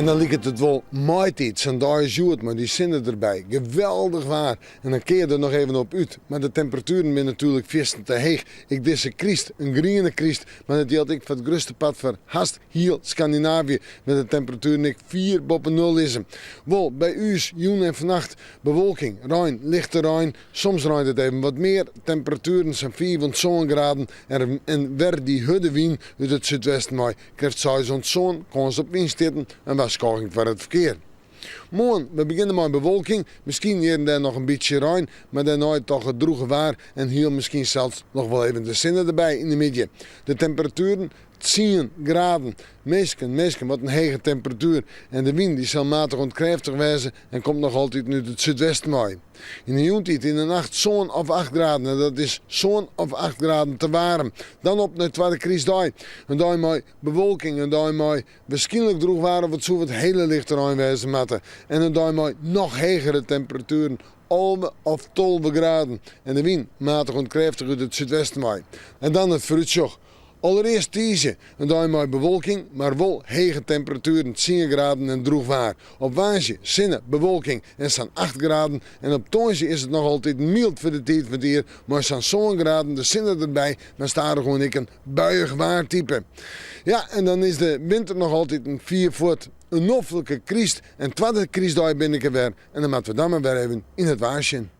En dan liket it wol maitiid, sa'n dei as hjoed mei dy sinne derby. Geweldich waar. En dan kinne je der noch even op út. Mar de temperatueren binne natuerlik fierstente heech. Ek dizze kryst, in griene kryst, mar dat jildt ek foar it grutste part foar hast hiel Skandinavië, wêr't de temperatueren ek fier boppe nul lizze. Wol, by ús jûn en fannacht bewolking, rein, lichte rein, soms reint it even wat mear, temperatueren sa'n 5 oant 7 graden en en wer dy hurde wyn út it súdwesten mei krêft 6 oant 7, kâns op wynstjitten, in warskôging foar it ferkear. Moarn, we begjinne mei bewolking, miskien hjir en dêr noch in bytsje rein, mar dêrnei toch it drûge waar en hiel miskien sels noch wol even de sinne derby yn de middei. De temperatueren, tsien graden. Minsken, minsken, wat in hege temperatuer. En de wyn dy sil matich oant krêftich wêze en komt noch altiten út it súdwesten wei. Yn de jûntiid yn de nacht sân of acht graden en dat is sân of acht graden te waarm. Dan op nei twadde krystdei. In dei mei bewolking, in dei mei wierskynlik drûch waar of it soe wat hiele lichte rein wêze moatte. En in dei mei noch hegere temperatueren, 11 of 12 graden. En de wyn matich oant krêftich út it súdwesten wei. En dan it foarútsjoch. Allerearst tiisdei, in dei mei bewolking, mar wol hege temperatueren, tsien graden en drûch waar. Op woansdei sinne, bewolking en sa'n acht graden. En op tongersdei is it noch altyd myld foar de tiid fan it jier, mei sa'n sân graden, de sinne derby, mar stadichoan ek in buiïch waartype. Ja, en dan is de winter noch altiten fier fuort. In noflike kryst en twadde krystdei bin ik der wer en dan moatte we dan mar wer even yn it waar sjen.